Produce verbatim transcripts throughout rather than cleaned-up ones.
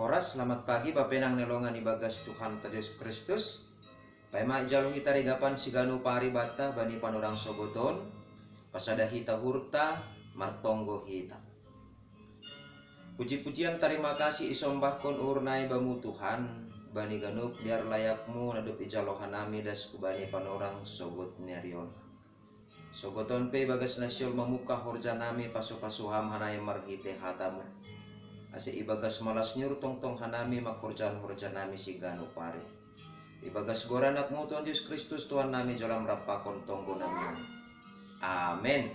Oras, selamat pagi, bapenang nelongan ibagas Tuhan ta Jesus Kristus. Paima ijalo hita rigapan siganu pari banta bani panorang sogoton, pasada hita hurta, martonggo hita. Puji-pujian tarima kasih isombahkon uhurnai bamu Tuhan, bani ganup biar layakmu nadup ijalo hanami das hubani panorang sogot ni ari on. Sogoton pe ibagas na sihol mamuka horja nami pasu-pasu ham hanai marhite hatamu. Ase ibagas malas ni uhur tongtong hanami mangkorjahon horja nami siganu pari. Ibagas goran anakmu Tuhan Jesus Kristus Tuhan nami jolam rampakon tonggo nami. Amen.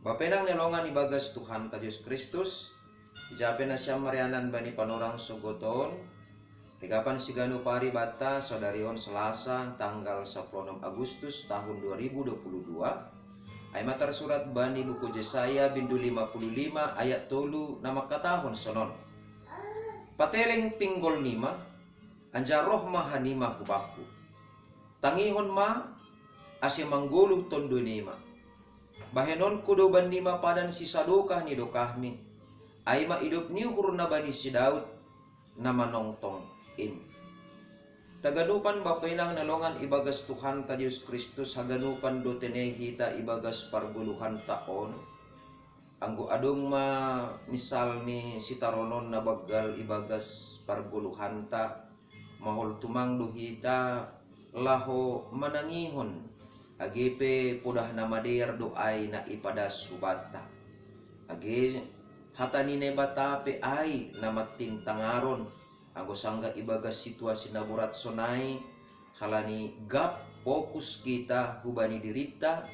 Bapenang nelongan ibagas Tuhan ta Jesus Kristus, ija pe nasiam marianan bani panorang sogoton, rigapan siganu pari banta sadari on Selasa tanggal sapuluh enam Agustus tahun dua ribu dua puluh dua, ai ma tarsurat bani buku Jesaya bindu lima puluh lima ayat tolu na mangkatahon sonon. Pateleng pinggol nima, anjar roh ma hanima hubakku. Tangihon ma, ase manggoluh tondoi nima. Bahenonku do bannima padan sisadokah ni dokahni, ai ma idop ni uhur na bani si Daud na manongtong in. Taganupan bapenang nelongan ibagas Tuhan ta Jesus Kristus haganupan do tene hita ibagas pargoluhan ta on. Anggo adong ma misal ni sitaronon na banggal ibagas pargoluhan ta, mahol tumang do hita laho manangihon, age pe podah na madear do ai na ipadas hubanta. Age hata ni Naibata pe ai na mattintangaron, anggo sanggah ibagas situasi na borat sonai, halani gap fokus hita hubani dirinta,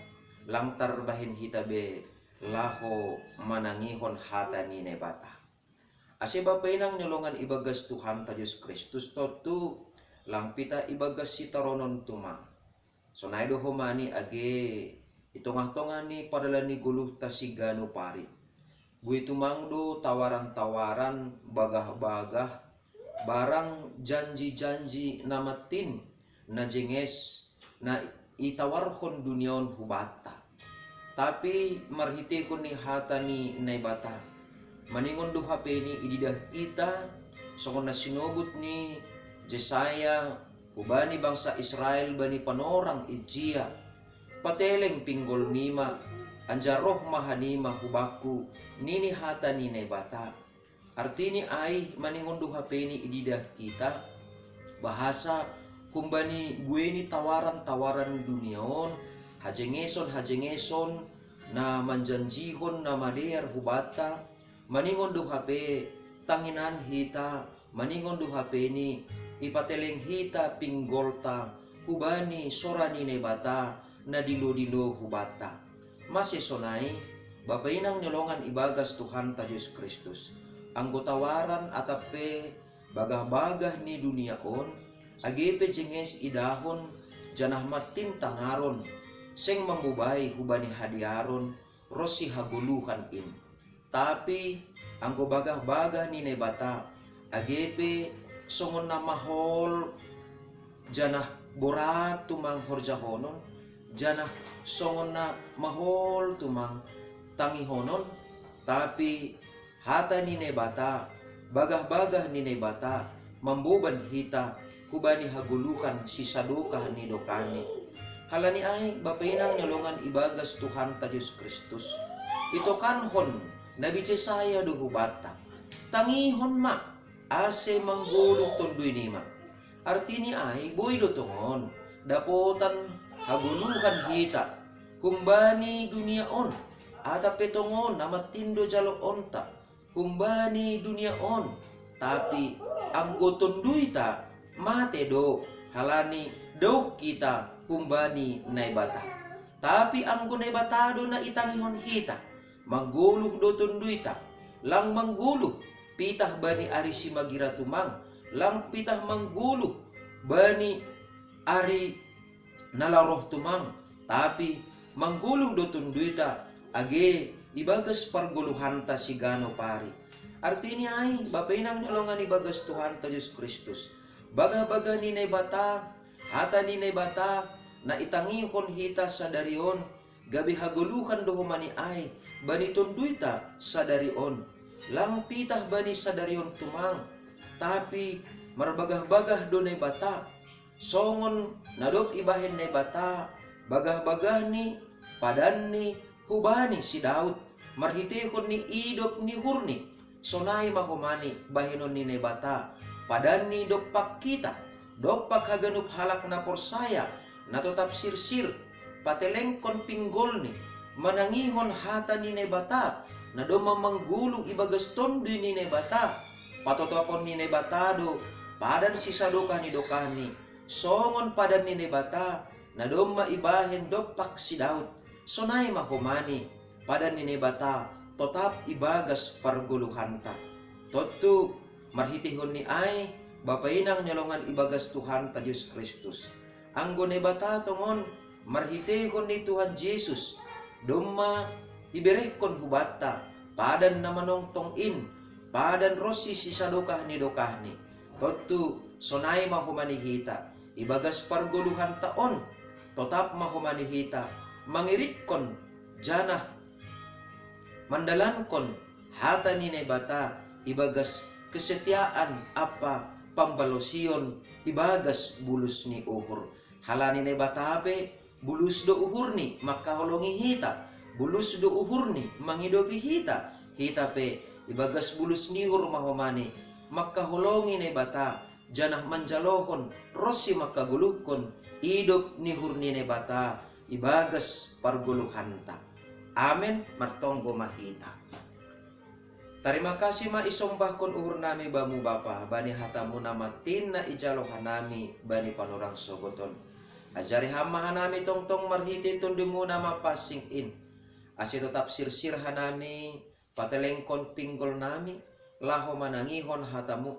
lang tarbahen hita be laho manangihon hata ni Naibata. Ase bapenang nelongan ibagas Tuhan ta Jesus Kristus tontu lang pita ibagas sitaronon tumang. Sonai do homani age i tongah-tongah ni pardalanan ni goluh ta siganu pari, bue tumang do tawaran-tawaran, bagah-bagah, barang janji-janji na mattin, na jenges, na itawarhon dunia on hubanta. Tapi marhitehon ni hata ni Naibata, maningon do hapeni ididah hita, songon na sinobut ni Jesaya hubani bangsa Israel bani panorang ijia. Pateleng pinggol nima, anjar roh ma hanima hubakku, nini hata ni Naibata. Artini ai maningon do hapeni ididah hita, bahasa humbani bue ni tawaran-tawaran dunia on, hajengeson-hajengeson na manjanjihon na madear hubanta, maningon do hape tanginan hita, maningon do hapeni ipateleng hita pinggolta hubani sora ni Naibata na dilo-dilo hubanta. Mase sonai, bapenang nelongan ibagas Tuhan ta Jesus Kristus, anggo tawaran atap pe bagah-bagah ni dunia on, age pe jenges idahon, janah mattintangaron, seng mambobai hubani hadearon ronsi hagoluhan in. Tapi anggo bagah-bagah ni Naibata, age pe songon na mahol janah borat tumang horjahonon, janah songon na mahol tumang tangihonon, tapi hata ni Naibata, bagah-bagah ni Naibata, mamboban hita hubani hagoluhan sisadokah ni dokahni. Halani ai bapenang nelongan ibagas Tuhan ta Jesus Kristus, itokankon nabi Jesaya do hubanta. Tangihon ma, ase manggoluh tondoi nima. Artini ai boi do tongon dapotan hagoluhan hita humbani dunia on, atap pe tongon na mattin do jaloonta humbani dunia on, tapi anggo tondoita mate do, halani daoh hita humbani Naibata. Tapi anggo Naibata do na itangihon hita, manggoluh do tondoita, lang manggoluh pitah bani ari simagira tumang, lang pitah manggoluh bani ari na laho roh tumang, tapi manggoluh do tondoita age ibagas pargoluhanta sigano pari. Artini ai bapenang ni olongan ibagas Tuhanta Jesus Kristus, bagah-bagah ni Naibata, hata ni Naibata na itangihon hita sadari on, gabe hagoluhan do homani ai bani tondoita sadari on. lang pitah bani sadari on tumang, tapi marbagah-bagah do Naibata. Songon na dob ibahen Naibata bagah-bagahni, padanni hubani si Daud, marhiteihon ni idop ni uhurni, sonai ma homa ni bahenon ni Naibata padanni dompak hita, dompak haganup halak na porsaya, na totap sirsir, patelengkon pinggolni, manangihon hata ni Naibata, na domma manggoluh ibagas Tonduy ni Naibata. Patotopon ni Naibata do padan sisadokah ni dokahni, songon padan ni Naibata, na domma ibahen dompak si Daud, sonai ma homa ni padan ni Naibata totap ibagas pargoluhanta. Tontu marhiteihon ni ai, Bapa inang ni longan ibagas Tuhanta Jesus Kristus. Anggo Naibata tongon marhiteihon ni Tuhan Jesus, domma iberehkon hubanta padan na manongtong in, padan ronsi sisadokah ni dokahni. Tontu sonai ma homa ni hita, ibagas pargoluhanta on, totap ma homa ni hita, mangirikkon janah mandalankon hata ni Naibata ibagas kesetiaan ampa pambalosion ibagas bulus ni uhur. Halani Naibata pe bulus do uhurni mangkaholongi hita, bulus do uhurni mangidopi hita, hita pe ibagas bulus ni uhur ma homa ni mangkaholongi Naibata, janah manjalohon ronsi mangkagoluhkon idop ni uhur ni Naibata ibagas pargoluhanta. Amen. Martonggo ma hita. Tarima kasih ma isombahkon uhurnami Bamu Bapa, bani hatamu na mantin na ijalo hanami bani panorang sogot on. Ajari Ham ma hanami tongtong marhite Tondumu na mapansing in, ase totap sirsir hanami patelengkon pinggolnami, laho manangihon hatamu,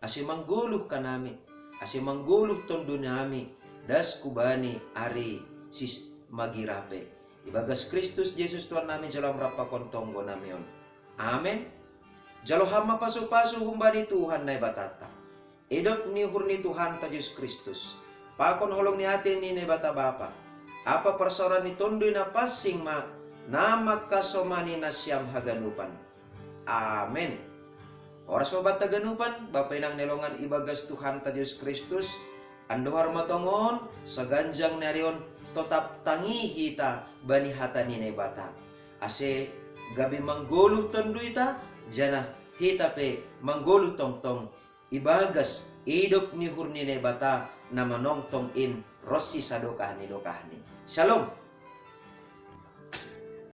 ase manggoluh hanami, ase manggoluh tondunami, das hubani ari simagira pe. Ibagas Kristus Jesus Tuhannami jalo Ham rap pakon tonggonami on. Amen. Jalo Ham ma pasu-pasu humbani Tuhan Naibatanta, idop ni uhur ni Tuhanta Jesus Kristus, pakon holong ni ate ni Naibata Bapa, ampa parsaoran ni Tonduy Napansing ma na mangkasomani nasiam haganupan. Amen. Horas ma banta haganupan, Bapa inang ni longan ibagas Tuhanta Jesus Kristus, andohar ma tongon, saganjang ni ari on, totap tangi hita bani hata ni Naibata, ase gabe manggoluh tonduyta, janah hita pe manggoluh tongtong ibagas idop ni uhur ni Naibata na manongtong in ronsi sadokah ni dokahni. Shalom.